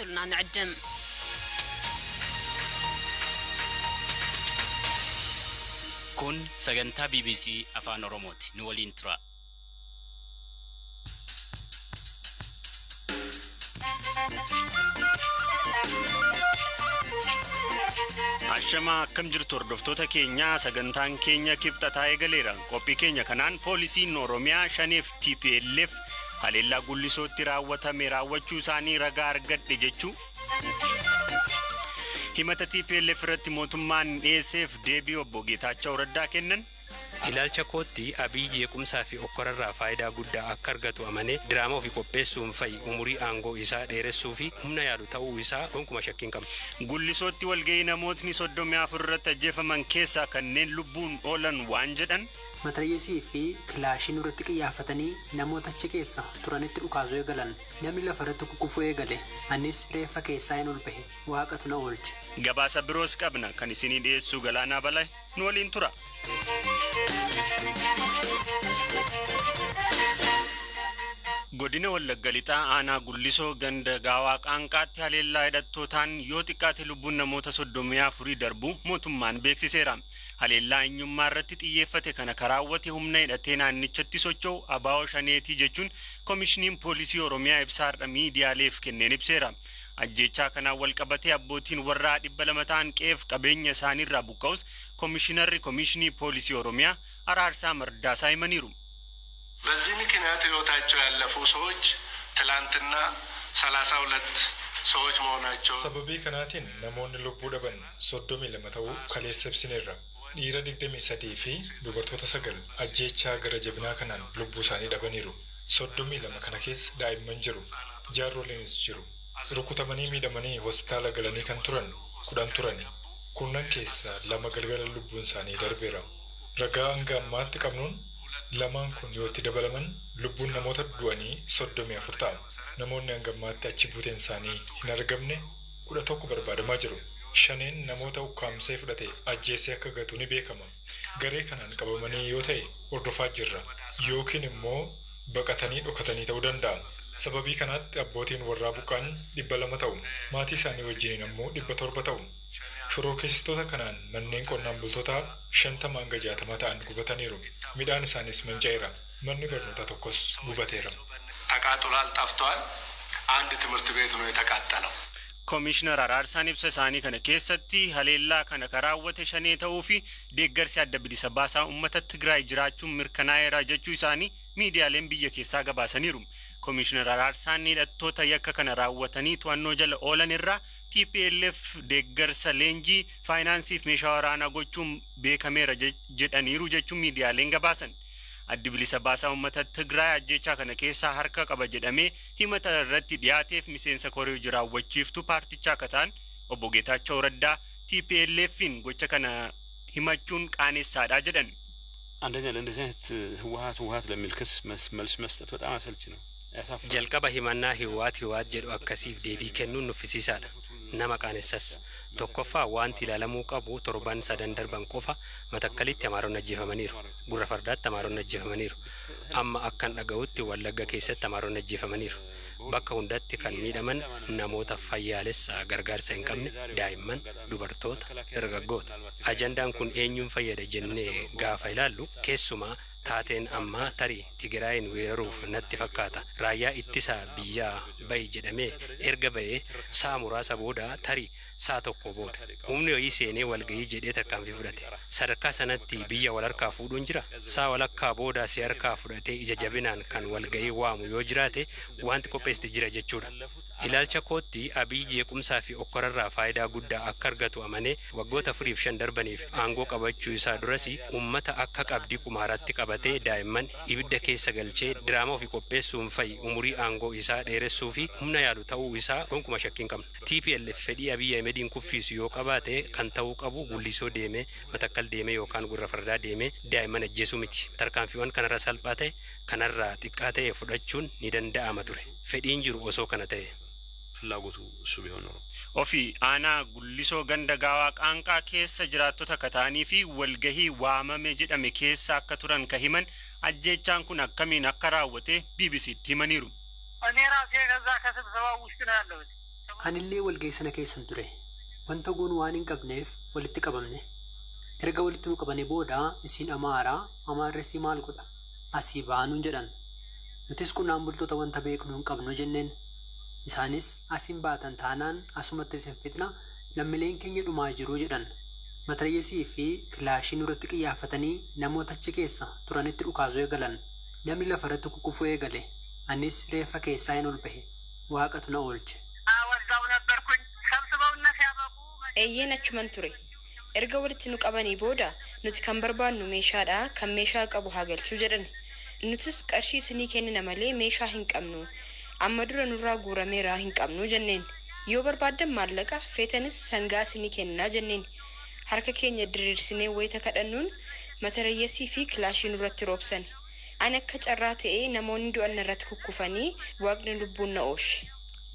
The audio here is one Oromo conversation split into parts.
ክትከታተሉና ንዕድም። Kun sagantaa BBC Afaan Oromooti. Nu waliin tura. Ashamaa, akkam jirtu hordoftoota keenyaa? Sagantaan keenya Kibxataa eegaleera. Qophii keenya kanaan poolisiin Oromiyaa shaneef TPLF haleellaa Gullisootti raawwatame raawwachuu isaanii ragaa argadhe jechuu, himata TPLF irratti mootummaan dhiyeesseef deebii obbo Geetaachoo Raddaa kennan. Ilaalcha kootti, Abiy jeequmsaa fi okkorarraa faayidaa guddaa akka argatu amanee diraama ofii qopheessuun fa'i umurii aangoo isaa dheeressuu fi humna yaalu ta'uu isaa gonkumaa shakkii hin qabnu. Gullisootti walga'ii namootni 34 irratti ajjeefaman keessaa kanneen lubbuun oolan waan jedhan. Mataryeesii fi kilaashii nurratti qiyyaafatanii namoota achi keessa turanitti dhukaasuu eegalan. Namni lafa irratti kukkufuu eegale. Anis reeffa keessaa hin ol bahe. Waaqatu na oolche. Gabaasa biroos qabna. Kan isinii dhiyeessuu Galaanaa Balaa, nu waliin tura. Godina Wallagga Lixaa aanaa Gullisoo ganda Gaawaa Qaanqaatti haleellaa hidhattootaan yoo xiqqaate lubbuun namoota 34 darbu mootummaan beeksiseera. Haleellaa eenyummaa irratti xiyyeeffate kana karaawwate humna hidhatee naannichatti socho'u ABO Shaneetii jechuun Koomishiniin Poolisii Oromiyaa ibsa har'a miidiyaaleef kenneen ibseera. Ajjeechaa kanaan walqabatee abbootiin warraa 200 ta'an qe'eef qabeenya isaaniirraa buqqa'us Koomishinarri Koomishinii Poolisii Oromiyaa Araarsaa Mardaasaa himaniiru. በዚህ ምክንያት ሕይወታቸው ያለፉ ሰዎች ትላንትና 32 ሰዎች መሆናቸው Sababii kanaatiin namoonni lubbuu dhaban 32 ta'uu kaleessa ibsineerra. Dhiira 23 fi dubartoota 9 ajjeechaa gara jabinaa kanaan lubbuu isaanii dhabaniiru. 32 kana keessa daa'imman jiru. Jaarroleenis jiru. Rukutamanii miidhamanii hospitaala galanii kan turan 10 turani. Kurnan keessaa lama galgala lubbuun isaanii darbeera. Ragaa hanga ammaatti qabnuun lamaan kun yoo itti dabalaman lubbuun namoota du'anii 34 ta'a. Namoonni hanga ammaatti achi buuteen isaanii hin argamne 11 barbaadamaa jiru. Shaneen namoota ukkaamsee fudhate ajjeesee akka gatu ni beekama. Garee kanaan qabamanii yoo ta'e hordofaa jirra. Yookiin immoo baqatanii dhokatanii ta'uu danda'a. Sababii kanaatti abbootiin warraa buqqaan 200 ta'u. Maatii isaanii wajjiniin ammoo 700 ta'u. Shororkeessitoota kanaan manneen qonnaan bultootaa 50 hanga 60 ta'an gubataniiru. Midhaan isaanis manca'eera. Manni barnootaa tokkos gubateera. ተቃጥሏል፣ ጠፍቷል። አንድ ትምህርት ቤት ነው የተቃጠለው። Koomishinar Araarsaan ibsa isaanii kana keessatti haleellaa kana karaawwate Shanee ta'uu fi deeggarsi Adda Bilisa Baasaa Uummata Tigraay jiraachuun mirkanaa'eera jechuu isaanii miidiyaaleen biyya keessaa gabaasaniiru. Koomishinar Araarsaan hidhattoota yakka kana raawwatanii to'annoo jala oolan irraa TPLF deeggarsa leenjii, faayinaansii fi meeshaa waraanaa gochuun beekameera jedhaniiru jechuun miidiyaaleen gabaasan. Addi Bilisa Baasaa Uummata Tigraay ajjechaa kana keessaa harka qaba jedhamee himata irratti dhiyaateef miseensa koree hojii raawwachiiftuu paartichaa akka ta'an obbo Geetaachoo Raddaa TPLFin gocha kana himachuun qaanessaadha jedhan. አንደኛ ለእንደዚህ አይነት ህወሀት ህወሀት ለሚል ክስ መልስ መስጠት በጣም አሰልቺ ነው፣ ያሳፍራል። Jalqaba himannaa Hiwaat Hiwaat jedhu akkasiif deebii kennuun nuffisiisaadha. Nama qaanessas. Tokkoffaa, wanti ilaalamuu qabu torban sadan darban qofa Matakkalitti Amaaronni ajjeefamaniiru. Gurra Fardaatti Amaaronni ajjeefamaniiru. Amma akkan dhaga'utti Wallagga keessatti Amaaronni ajjeefamaniiru. Bakka hundatti kan miidhaman namoota fayyaalessa gargaarsa hin qabne, daa'imman, dubartoota, dargaggoota. Ajandaan kun eenyuun fayyada jennee gaafa ilaallu, keessumaa taateen ammaa tarii Tigraayin weeraruuf natti fakkaata. Raayyaa ittisa biyyaa bahi jedhamee erga bahee sa'a muraasa booda, tarii sa'a tokko booda, humni wayii seenee walgahii jedhee tarkaanfii fudhate. Sadarkaa sanatti biyya wal harkaa fuudhuun jira. Sa'a walakkaa booda si harkaa fudhatee ija jabinaan kan walgahii waamu yoo jiraate, wanti qopheessite jira jechuudha. Ilaalcha kootti, Abiy jeequmsaa fi okkorarraa faayidaa guddaa akka argatu amanee waggoota 4 fi 5 darbaniif aangoo qabachuu isaa duras ummata akka qabdii qumaaraatti qabatee daa'imman ibidda keessa galchee diraama ofii qopheessuun fa'i umurii aangoo isaa dheeressuu fi humna yaalu ta'uu isaa gonkumaa shakkii hin qabnu. TPLF fedhii Abiy Ahimediin kuffisu yoo qabaate, kan ta'uu qabu Gullisoo deemee, Matakkal deemee yookaan Gurra Fardaa deemee daa'imman ajjeesuu miti. Tarkaanfiiwwan kanarra salphaa ta'e, kanarraa xiqqaa ta'e fudhachuun ni danda'ama ture. Fedhiin jiru osoo kana ta'e. ፍላጎቱ እሱ ቢሆን ኖሮ Ofii aanaa Gullisoo ganda Gaawaa Qaanqaa keessa jiraattota akka ta'anii fi walgahii waamame jedhame keessa akka turan ka himan ajjeechaan kun akkamiin akka raawwate BBCtti himaniiru. እኔ ራሴ ከዛ ከስብሰባው ውስጥ ነው ያለሁት። Anillee walga'ii sana keessan ture. Wanta goonu waan hin qabneef walitti qabamne. Erga walitti nu qabanii booda isin Amaaraa, Amaarri maal godha? Asii baanuun jedhan. Nutis qonnaan bultoota wanta beeknu hin qabnu jenneen. Isaanis asiin baatan taanaan asumatti isin fixna, lammiileen keenya dhumaa jiru jedhan. Matarayyesii fi kilaashii nurratti qiyyaafatanii namoota achi keessa turanitti dhukaasuu eegalan. Namni lafarratti kukkufuu eegale. Anis reeffa keessaa hin ol bahe. Waaqatu na oolche. Eeyyeen, achuman ture. Erga walitti nu qabanii booda nuti kan barbaannu meeshaadha, kan meeshaa qabu haa galchuu jedhan. Nutis qarshii isinii kennina malee meeshaa hin qabnu. Amma dura nurraa guurameera, hin qabnu jenneen. Yoo barbaaddan maallaqa, feetanis sangaa isinii kennaa jenneen. Harka keenya diriirsinee wayita kadhannuun matarayyasii fi kilaashii nurratti roobsan. Ani akka carraa ta'ee namoonni du'an irratti kukkufanii Waaqni lubbuun na oolche.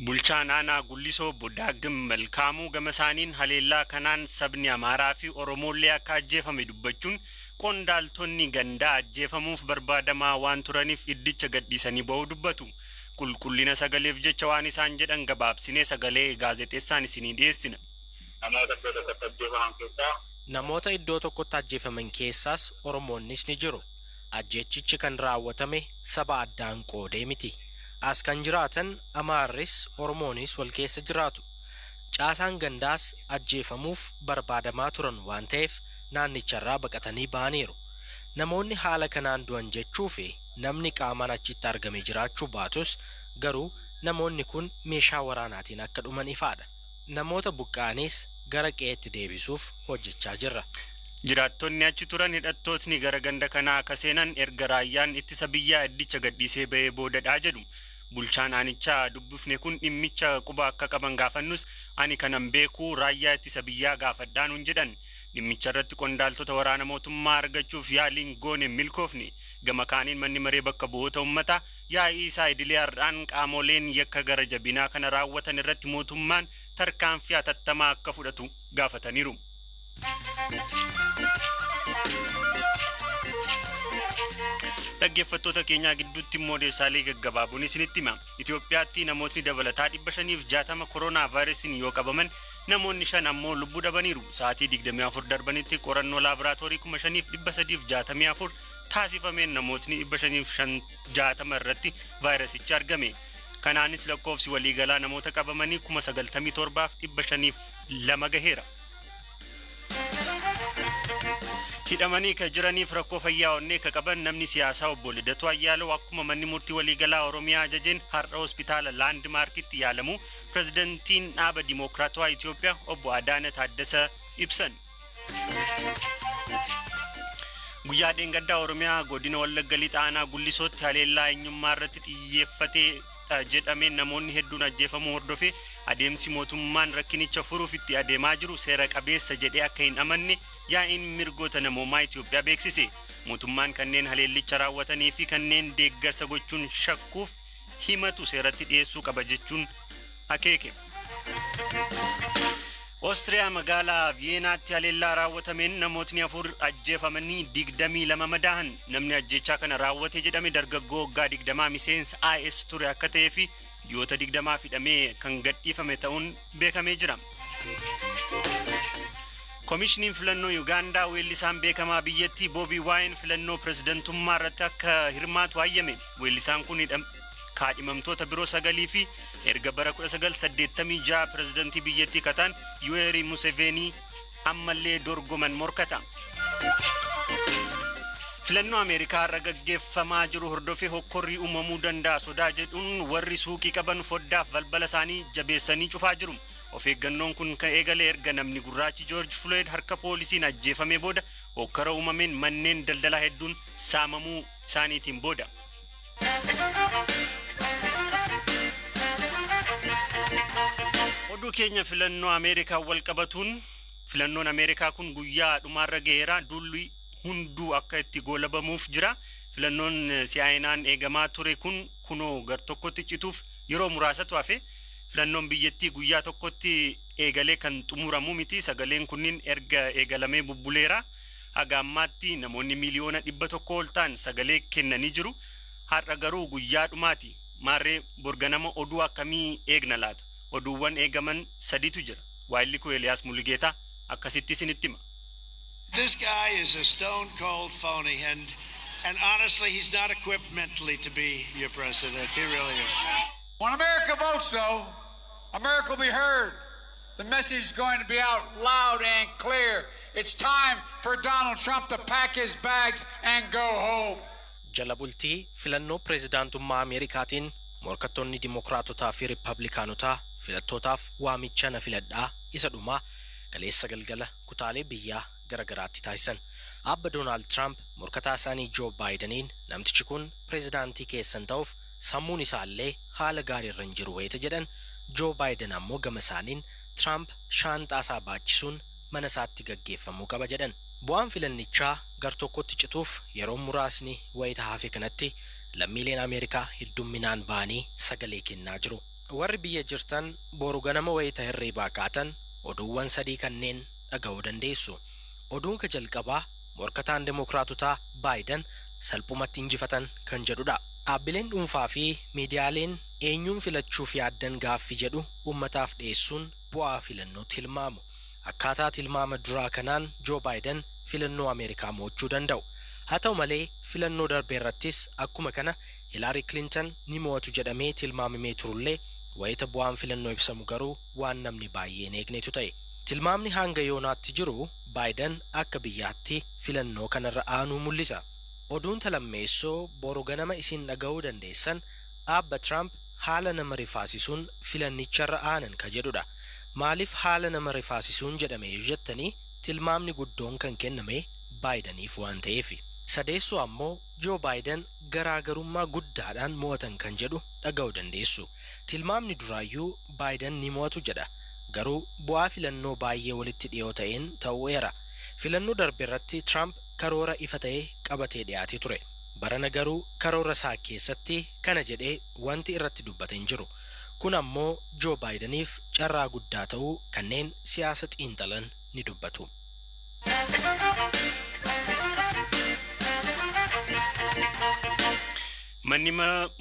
Bulchaan aanaa Gullisoo Obbo Daagim Malkaamuu gama isaaniin haleellaa kanaan sabni Amaaraa fi Oromoollee akka ajjeefame dubbachuun qondaaltonni gandaa ajjeefamuuf barbaadamaa waan turaniif iddicha gadhiisanii ba'uu dubbatu. Qulqullina sagaleef jecha waan isaan jedhan gabaabsinee sagalee gaazexeessaan isinii dhiyeessina. Namoota iddoo tokkotti ajjeefaman keessaas Oromoonnis ni jiru. Ajjeechichi kan raawwatame saba addaan qoodee miti. As kan jiraatan Amaarris Oromoonis wal keessa jiraatu. Caasaan gandaas ajjeefamuuf barbaadamaa turan waan ta'eef naannicharraa baqatanii ba'aniiru. Namoonni haala kanaan du'an jechuu fi namni qaamaan achitti argame jiraachuu baatus, garuu namoonni kun meeshaa waraanaatiin akka dhuman ifaadha. Namoota buqqa'anis gara qe'eetti deebisuuf hojjechaa jirra. Jiraattonni achi turan hidhattootni gara ganda kanaa akka seenan erga raayyaan ittisa biyyaa iddicha gadhiisee ba'ee boodadhaa jedhu. Bulchaan aanichaa dubbifne kun dhimmicha quba akka qaban gaafannus ani kanan beeku raayyaa ittisa biyyaa gaafadhaa nuun jedhan. Dhimmicha irratti qondaaltota waraana mootummaa argachuuf yaaliin goone milkoofne. Gama kaaniin manni maree bakka bu'oota uummataa yaa'ii isaa idilee har'aan qaamoleen yakka gara jabinaa kana raawwatan irratti mootummaan tarkaanfii hatattamaa akka fudhatu gaafataniiru. Dhaggeeffattoota keenyaa, gidduutti immoo odeessaalee gaggabaaboon isinitti hima. Itoophiyaatti namootni dabalataa 560 koronaa vaayirasiin yoo qabaman, namoonni 5 ammoo lubbuu dhabaniiru. Sa'aatii 24 darbanitti qorannoo laaboraatoorii 5364 taasifameen namootni 560 irratti vaayirasichi argame. Kanaanis lakkoofsi waliigalaa namoota qabamanii 97,502 gaheera. Hidhamanii ka jiraniif rakkoo fayyaa onnee ka qaban namni siyaasaa Obbo Lidatuu Ayyaalew akkuma manni murtii waliigalaa Oromiyaa ajajeen har'a hospitaala Laandmaarkitti yaalamu pirezidantiin dhaaba Dimookiraatawaa Itoophiyaa Obbo Adaana Taaddasa ibsan. Guyyaa dheengaddaa Oromiyaa godina Wallagga Lixa aanaa Gullisootti haleellaa eenyummaa irratti xiyyeeffatee jedhameen namoonni hedduun ajjeefamuu hordofee adeemsi mootummaan rakkinicha furuuf itti adeemaa jiru seera qabeessa jedhee akka hin amanne yaa'iin mirgoota namoomaa Itoophiyaa beeksise. Mootummaan kanneen haleellicha raawwatanii fi kanneen deeggarsa gochuun shakkuuf himatu seeratti dhiyeessuu qaba jechuun akeeke. Oostiriyaa magaalaa Viyeenaatti haleellaa raawwatameen namootni 4 ajjeefamanii 22 madaahan. Namni ajjechaa kana raawwate jedhame dargaggoo waggaa 20 miseensa IS ture akka ta'ee fi ji'oota 20f hidhamee kan gadhiifame ta'uun beekamee jira. Koomishiniin filannoo Yuugaandaa weellisaan beekamaa biyyattii Boobii Waayin filannoo pirezidantummaa irratti akka hirmaatu hayyame. Weellisaan kun kaadhimamtoota biroo sagalii fi erga bara 1986 pirezidantii biyyattii kataan Yuweeri Museveenii ammallee dorgoman morkata. Filannoo Ameerikaa irra gaggeeffamaa jiru hordofee hokkorrii uumamuu danda'a sodaa jedhuun warri suuqii qaban foddaaf balbala isaanii jabeessanii cufaa jiru. Of eeggannoon kun kan eegale erga namni gurraachi George Floyd harka poolisiin ajjeefamee booda hokkara uumameen manneen daldalaa hedduun saamamuu isaaniitiin booda. Oduu keenya filannoo Ameerikaa wal qabatuun, filannoon Ameerikaa kun guyyaa dhumaarra gaheera, duulli hunduu akka itti goolabamuuf jira. Filannoon si'aayinaan eegamaa ture kun kunoo gar tokkotti cituuf yeroo muraasatu hafe. Filannoon biyyattii guyyaa tokkotti eegalee kan xumuramu miti. Sagaleen kunniin erga eegalamee bubbuleera. Haga ammaatti namoonni miiliyoona 100 ol ta'an sagalee kennanii jiru. Har'a garuu guyyaa dhumaati. Maarree, borganama oduu akkamii eegna laata? Oduuwwan eegaman sadiitu jira. Waayilli koo Eeliyaas Mulugeetaa akkasitti isinitti hima. This guy is a stone cold phony, and honestly, he's not equipped mentally to be your president. He really is. When America votes, though, America will be heard. The message is going to be out loud and clear. It's time for Donald Trump to pack his bags and go home. Jala bultii filannoo pireezidaantummaa Ameerikaatiin morkattoonni Dimokiraatotaa fi Riippablikaanotaa filattootaaf waamicha na filadhaa isa dhumaa kaleessa galgala kutaalee biyyaa garagaraatti taasisan. Abba Doonaald Tiraamp morkataa isaanii Joo Baayidaniin namtichi kun pireezidaantii keessan ta'uuf sammuun isaallee haala gaariirra hin jiru wayita jedhan, Joo Baayiden ammoo gama isaaniin Tiraamp shaanxaa isaa baachisuun mana isaatti gaggeeffamuu qaba jedhan. Bu'aan filannichaa gar tokkotti cituuf yeroo muraasni wayita hafe kanatti lammiileen Ameerikaa heddumminaan ba'anii sagalee kennaa jiru. Warri biyya jirtan boru ganama wayita hirriibaa kaatan oduuwwan sadii kanneen dhaga'uu dandeessu. Oduun ka jalqabaa morkataan Dimokiraatotaa Baayiden salphumatti injifatan kan jedhudha. Dhaabbileen dhuunfaa fi miidiyaaleen eenyuun filachuuf yaaddan gaaffii jedhu uummataaf dhiyeessuun bu'aa filannoo tilmaamu. Akkaataa tilmaama duraa kanaan Joo Baayiden filannoo Ameerikaa mo'achuu danda'u. Haa ta'u malee, filannoo darbe irrattis akkuma kana Hilaari Kilinton ni mo'atu jedhamee tilmaamamee turullee, wayita bu'aan filannoo ibsamu garuu waan namni baay'een eegnetu ta'e. Tilmaamni hanga yoonaatti jiru Baayiden akka biyyaatti filannoo kanarra aanuu mul'isa. Oduun lammeessoo boru ganama isin dhaga'uu dandeessan Abba Tiraamp haala nama rifaasisuun filannicharra aanan ka jedhudha. Maaliif haala nama rifaasisuun jedhame yoo jettanii, tilmaamni guddoon kan kenname Baayidaniif waan ta'eefi. Sadeessoo ammoo Joo Baayiden garaagarummaa guddaadhaan mo'atan kan jedhu dhaga'uu dandeessu. Tilmaamni duraayyuu Baayiden ni mo'atu jedha. Garuu bu'aa filannoo baay'ee walitti dhiyoo ta'een ta'uu eera. Filannoo darbe irratti Tiraamp karoora ifa ta'e qabatee dhiyaatee ture. Barana garuu karoora isaa keessatti kana jedhee wanti irratti dubbate hin jiru. Kun ammoo Joo Baayidaniif carraa guddaa ta'uu kanneen siyaasa xiinxalan ni dubbatu. Manni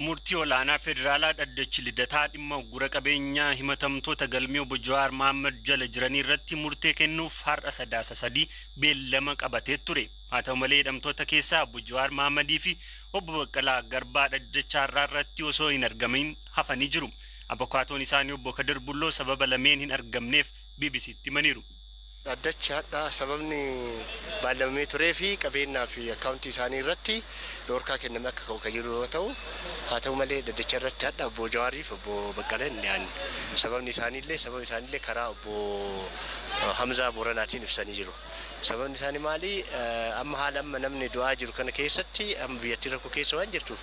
murtii olaanaa federaalaa dhaddachi Lidataa dhimma uggura qabeenyaa himatamtoota galmee obbo Jawaar Mohaammed jala jiranii irratti murtee kennuuf har'a Sadaasa 3 beellama qabatee ture. Haa ta'u malee, hidhamtoota keessaa obbo Jawaar Mohammadii fi obbo Baqqalaa Garbaa dhaddacha har'aa irratti osoo hin argamin hafanii jiru. Abukaatoon isaanii obbo Kadir Bulloo sababa lameen hin argamneef BBCtti himaniiru. Dhaddachi har'aa sababni baallamamee turee fi qabeenyaa fi akkaawuntii isaanii irratti dhoorkaa kenname akka ka'u kan jiru yoo ta'u, haa ta'u malee, dhaddacha irratti har'a obbo Jawaarii fi obbo Baqqalaan hin dhiyaanne. Sababni isaaniillee karaa obbo Hamzaa Booranaatiin ibsanii jiru. Sababni isaanii maali? Amma haala amma namni du'aa jiru kana keessatti, amma biyyattii rakkoo keessa waan jirtuuf,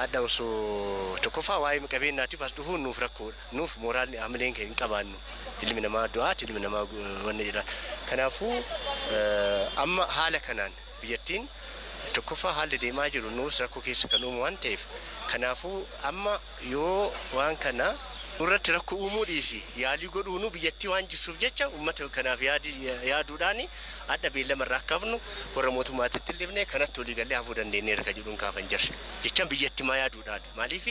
adda osoo tokkoffaa waa'ee qabeenyaatiif as dhufuun nuuf rakkoodha. Nuuf mooraalni hamileen keenya hin qabaannu. Ilmi namaa du'aati, ilmi namaa wanna jedha. Kanaafuu amma haala kanaan biyyattiin tokkoffaa haalli deemaa jiru nuus rakkoo keessa kan uumu waan ta'eef, kanaafuu amma yoo waan kana nurratti rakkoo uumuu dhiisi yaalii godhuunu biyyattii waan jisuuf jecha, uummata kanaaf yaaduudhaan adda beellama irraa akka hafnu warra mootummaatitti illee kanatti walii gallee hafuu dandeenyeerra kan jedhuun kaafan jirre jechaan biyyatti maa yaaduudhaan. Maaliif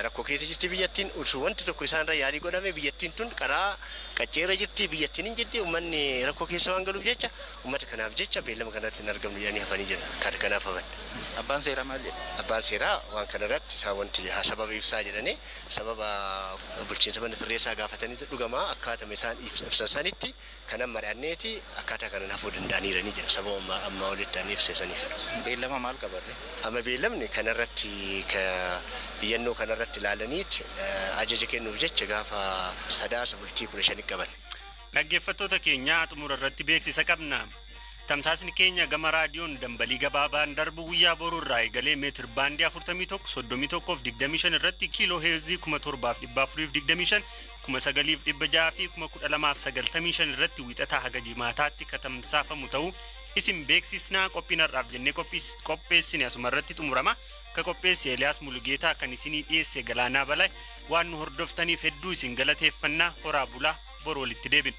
rakkoo keessa jirti biyyattiin? Osoo wanti tokko isaanirra yaalii godhame biyyattiin tun karaa qacceera jirti, biyyattiin hin jirti. Uummanni rakkoo keessa waan galuuf jecha, uummata kanaaf jecha beellama kanatti hin argamnu jedhanii hafanii jiran, kan kanaaf hafan. Abbaan seeraa maal jedhe? Abbaan seeraa waan kana irratti isaan wanti sababa ibsaa jedhanii sababa bulchiinsa mana sirreessaa gaafatanii, dhugamaa akkaatama isaan ibsan sanitti kanan mari'anneeti akkaataa kanan hafuu danda'aniiranii jedha, sababa ammaa olitti ani ibsisaniif. Beellama maal qabarre? Amma beellamni kanarratti iyyannoo kanarratti ilaalaniit ajaja kennuuf jecha gaafa Sadaasa bultii 15 qaban. Dhaggeeffattoota keenyaa, xumura irratti beeksisa qabna. Tamsaasni keenya gama raadiyoon dambalii gabaabaan darbu guyyaa boruu irraa eegalee meetir baandii 41, 31 fi 25 irratti kiiloo heerzii 7425, 9600 fi 12095 irratti Wiixataa haga Jimaataatti ka tamsaafamu ta'uu isin beeksisnaa. Qophiin har'aaf jennee qopheessine asuma irratti xumurama. Ka qopheesse Eeliyaas Mulugeetaa, kan isinii dhiyeesse Galaanaa Balaa. Waan nu hordoftaniif hedduu isin galateeffannaa. Horaa bulaa, boru walitti deebina.